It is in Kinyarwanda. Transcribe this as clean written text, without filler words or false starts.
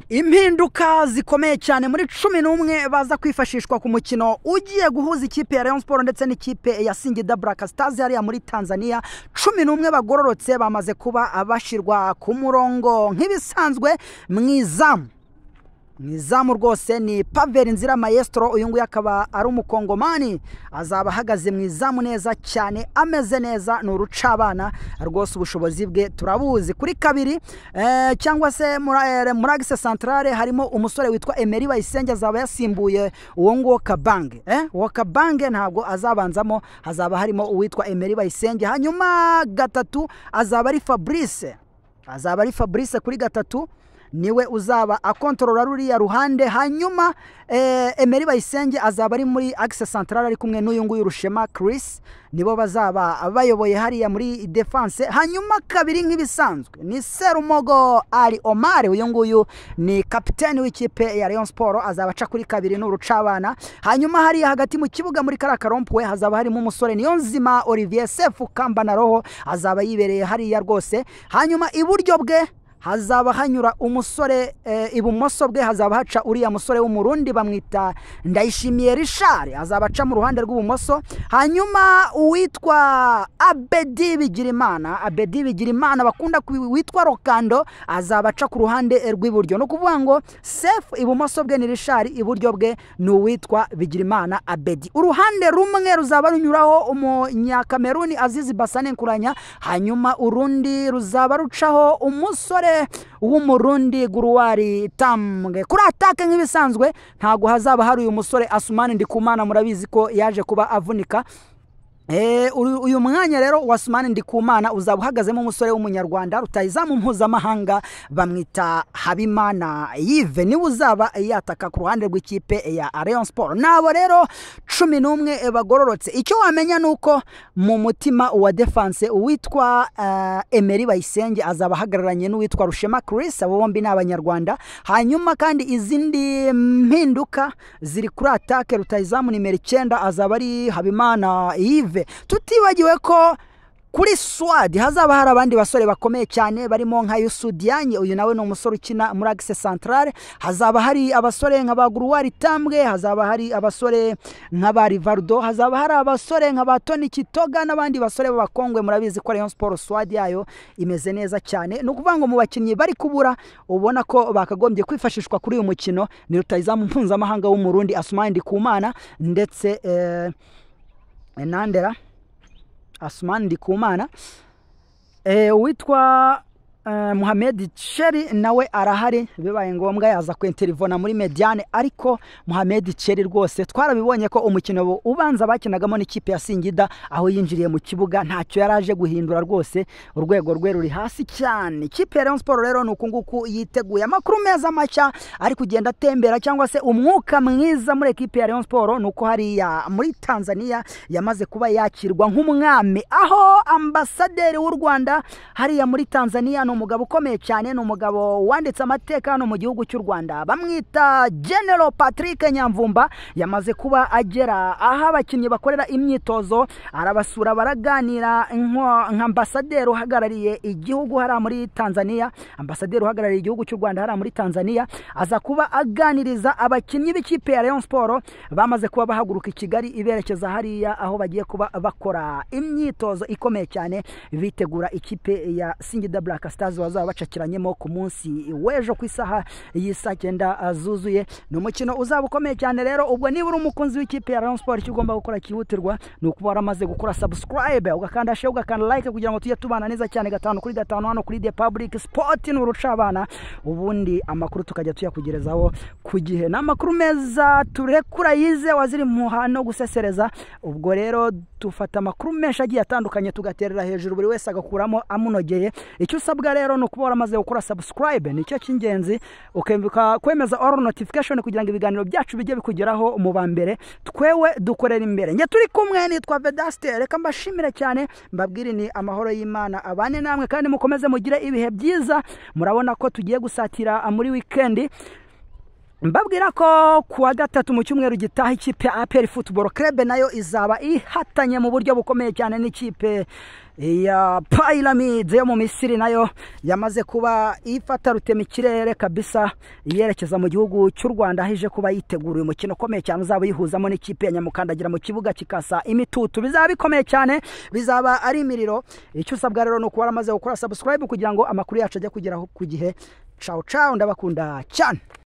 Impinduka zikomeye cyane muri 11 baza kwifashishwa ku mukino ugiye guhuza ikipe ya Rayon Sport ndetse n'ikipe ya Singida Black Stars hariya muri Tanzania. 11 bagororotse bamaze kuba bashirwa ku murongo nk'ibisanzwe. Mu izamu rwose ni Pavel Nzira Maestro, uyu nguyu akaba ari umukongomani, azaba ahagaze mu izamu neza cyane, ameze neza, ni urucabana rwose, ubushobozi bwe turabuzi. Kuri kabiri cyangwa se muri axe centrale harimo umusore witwa Emery Bayisenge, azaba yasimbuye uwo nguwo Kabange. Uwo Kabange ntabwo azabanzamo, hazaba harimo uwitwa Emery Bayisenge. Hanyuma gatatu azaba ari Fabrice, azaba ari Fabrice kuri gatatu, niwe uzaba akontorora ruriya ruhande. Hanyuma Emery Bayisenge azaba ari muri axe centrale ari kumwe n'uyu nguyu Rushema Chris, nibo bazaba bayoboye hariya muri defense. Hanyuma kabiri nk'ibisanzwe ni Serumogo Ali Omar, uyu nguyu ni kapiteni w'ikipe ya Rayon Sport, azaba aca kuri kabiri n'urucabana. Hanyuma hariya hagati mu kibuga muri kariya karompuwe hazaba harimo umusore Niyonzima Olivier Sefu Kamba na Roho, azaba yibereye hariya rwose. Hanyuma iburyo bwe hazaba hanyura umusore, ibumoso bwe hazaba haca uriya musore w'umurundi bamwita Ndayishimiye Richard, azaba aca mu ruhande rw'ibumoso. Hanyuma uwitwa Abedi Bigirimana, Abedi Bigirimana bakunda witwa Rokando, azaba aca ku ruhande rw'iburyo. No kuvuga ngo Sefu ibumoso bwe ni Richard, iburyo bwe ni uwitwa Bigirimana Abedi. Uruhande rumwe ruzaba runyuraho umunyakameruni Azizi Basane Nkuranya, hanyuma urundi ruzaba rucaho umusore w'umurundi Guruwari Tambwe. Kuri attaque nk'ibisanzwe ntabwo hazaba hari uyu musore Asumani Ndikumana, murabizi ko yaje kuba avunika. Uyu mwanya rero wa Asumani Ndikumana uzaba uhagazemo umusore w'umunyarwanda rutahizamu mpuzamahanga bamwita Habimana Yves, niwe uzaba yataka ku ruhande rw'ikipe ya Rayon Sport. Nabo rero 11 bagororotse. Icyo wamenya ni uko mu mutima wa defense uwitwa Emery Bayisenge azaba ahagararanye n'uwitwa Rushema Chris, abo bombi ni abanyarwanda. Hanyuma kandi izindi mpinduka ziri kuri attaque, rutahizamu nimero 9 azaba ari Habimana Yves. Tutibagiwe ko kuri squad hazaba hari abandi basore bakomeye cyane barimo nka Yusu Diagne, uyu nawe ni umusore ukina muri axe centrale. Hazaba hari abasore nka ba Guruwari Tambwe, hazaba hari abasore nka ba Rivaldo, hazaba hari abasore nka ba Tony Kitoga n'abandi basore b'abakongwe. Murabizi ko Rayon Sport squad yayo imeze neza cyane. Ni ukuvuga ngo mu bakinnyi bari kubura ubona ko bakagombye kwifashishwa kuri uyu mukino ni rutahizamu mpuzamahanga w'umurundi Asumani Ndikumana ndetse Nandera Asumani Ndikumana, uwitwa Mohamed Cheri nawe arahari, bibaye ngombwa yaza kwenterivona muri médiane. Ariko Mohamed Cheri rwose twarabibonye ko umukino ubanza bakinagamo n'ikipe ya Singida aho yinjiriye mu kibuga ntacyo yaraje guhindura rwose, urwego rwe ruri hasi cyane. Ikipe ya Rayon Sport rero ni uku nguku yiteguye. Amakuru meza mashya ari kugenda atembera cyangwa se umwuka mwiza muri ekipe ya Rayon Sport ni uko hariya muri Tanzania yamaze kuba yakirwa nk'umwami, aho ambasaderi w'u Rwanda hariya muri Tanzania ni umugabo ukomeye cyane, ni umugabo wanditse amateka hano mu gihugu cy'u Rwanda, bamwita General Patrick Nyamvumba. Yamaze kuba agera aho abakinnyi bakorera imyitozo, arabasura, baraganira nka ambasaderi uhagarariye igihugu hariya muri Tanzania, ambasaderi uhagarariye igihugu cy'u Rwanda hariya muri Tanzania. Aza kuba aganiriza abakinnyi b'ikipe ya Rayon Sport bamaze kuba bahaguruka i Kigali iberekeza hariya aho bagiye kuba bakora imyitozo ikomeye cyane bitegura ikipe ya Singida Black Stars bazaba bacakiranyemo ku munsi w'ejo ku isaha y'isaa 9 zuzuye. Ni umukino uzaba ukomeye cyane rero. Ubwo niba uri umukunzi w'ikipe ya Rayon Sport, icyo ugomba gukora cyihutirwa ni ukuba waramaze gukora subscribe, ugakanda share, ugakanda like, kugira ngo tujye tubana neza cyane gatanu kuri gatanu hano kuri The Public Sport. Ni urucabana, ubundi amakuru tukajya tuyakugerezaho ku gihe. Ni amakuru meza turekura yize waziri muha no gusesereza. Ubwo rero dufata amakuru menshi agiye atandukanye tugaterera hejuru, buri wese agakuramo amunogeye. Icyo usabwa rero ni ukuba waramaze gukora subscribe, nicyo cy'ingenzi, ukebuka kwemeza all notification kugira ngo ibiganiro byacu bijye bikugeraho mu ba mbere. Twewe dukorera imbere. Njye turi kumwe nitwa Vedaste, reka mbashimire cyane, mbabwire ni amahoro y'Imana abane namwe kandi mukomeze mugire ibihe byiza. Murabona ko tugiye gusatira muri weekend, mbabwira ko kuwa gatatu mu cyumweru gitaha ikipe ya APR Football Club nayo izaba ihatanye mu buryo bukomeye cyane n'ikipe ya Pyramids yo mu Misiri nayo yamaze kuba ifata rutema ikirere kabisa, yerekeza mu gihugu cy'u Rwanda, aho ije kuba yitegura uyu mukino ukomeye cyane uzaba uyihuzamo n'ikipe ya Nyamukandagira mu kibuga kikasa imitutu. Bizaba bikomeye cyane, bizaba ari imiriro. Icyo usabwa rero ni ukuba waramaze gukora subscribe kugira ngo amakuru yacu ajye kugeraho ku gihe. Ciao ciao, ndabakunda cyane.